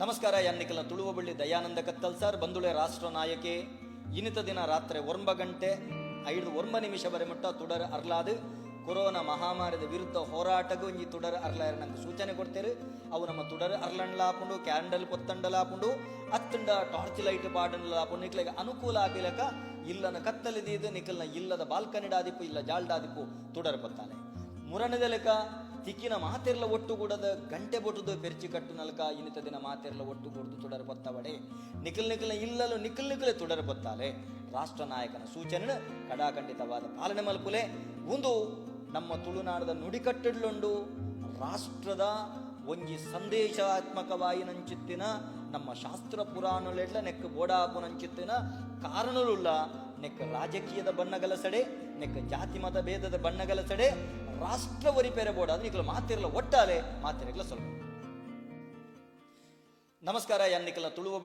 ನಮಸ್ಕಾರ, ಯಾನ್ ನಿಕಲ್ನ ತುಳುವ ಬಳ್ಳಿ ದಯಾನಂದ ಕತ್ತಲ್ ಸರ್. ಬಂಧುಳೆ, ರಾಷ್ಟ್ರ ನಾಯಕೆ ಇನಿತ ದಿನ ರಾತ್ರಿ 9 ಗಂಟೆ 5 9 ನಿಮಿಷ ಬರೆ ಮುಟ್ಟ ತುಡರ್ ಅರ್ಲಾದು ಕೊರೋನಾ ಮಹಾಮಾರಿದ ವಿರುದ್ಧ ಹೋರಾಟಗೂ ಒಂಜಿ ತುಡರ್ ಅರ್ಲಾಯರ್ ನಂಗೆ ಸೂಚನೆ ಕೊಡ್ತೇರು. ಅವು ನಮ್ಮ ತುಡರ್ ಅರ್ಲಂಡ್ಲಾಪುಂಡು, ಕ್ಯಾಂಡಲ್ ಪೊತ್ತಂಡಲಾಪುಂಡು, ಅತ್ತಂಡ ಟಾರ್ಚ್ ಲೈಟ್ ಪಾಡಂಡ್ಲಾಪುಂಡು. ನಿಕ್ಲೆಗ್ ಅನುಕೂಲ ಆಪಿಲಕ ಇಲ್ಲನ ಕತ್ತಲೆ ದೀದು ನಿಕಲ್ನ ಇಲ್ಲದ ಬಾಲ್ಕನಿಡಾದಿಪ್ಪು, ಇಲ್ಲ ಜಾಲ್ಡಾದಿಪ್ಪು, ತುಡರ್ ಪೊತ್ತಾನೆ. ಮುರನದ ಲೆಕ್ಕ ತಿಕ್ಕಿನ ಮಾತೆರ್ಲ ಒಟ್ಟುಗೂಡದ ಗಂಟೆ ಬೊಟ್ಟುದು ಪೆರ್ಚಿ ಕಟ್ಟು ನಲ್ಕ ಇನಿತ ದಿನ ಮಾತೆರ್ಲ ಒಟ್ಟುಗೂಡ್ದು ತುಡರ್ ಪೊತ್ತವಡೆ. ನಿಖಲ್ ನಿಖಲ್ನ ಇಲ್ಲಲು ನಿಖಲ್ ನಿಖಲೆ ತುಡರ್ ಪೊತ್ತಾಲೆ. ರಾಷ್ಟ್ರ ನಾಯಕನ ಸೂಚನೆ ಕಡಾಖಂಡಿತವಾದ ಪಾಲನೆ ಮಲ್ಪುಲೆ. ಒಂದು ನಮ್ಮ ತುಳುನಾಡದ ನುಡಿಕಟ್ಟಡ್ಲುಂಡು. ರಾಷ್ಟ್ರದ ಒಂಜಿ ಸಂದೇಶಾತ್ಮಕವಾಯಿನಂಚಿತ್ತಿನ ನಮ್ಮ ಶಾಸ್ತ್ರ ಪುರಾಣಲೆಡ್ಲ ನೆಕ್ ಬೋಡಾಪುನಂಚಿತ್ತಿನ ಕಾರಣಲುಲ್ಲ. ನೆಕ್ ರಾಜಕೀಯದ ಬಣ್ಣಗಲಸಡೆ, ನೆಕ್ ಜಾತಿ ಮತ ಭೇದದ ಬಣ್ಣಗಲಸಡೆ ರಾಷ್ಟ್ರ ಒರಿಪೆರೆ ಬೋಡಾದ ನಿಕಲು ಮಾತಿರ್ಲ ಒಟ್ಟಾಲೆ. ಮಾತಿರ್ಲ ಸ್ವಲ್ಪ ನಮಸ್ಕಾರ. ಯಾನ್ ನಿಕಲ್ನ ತುಳುವ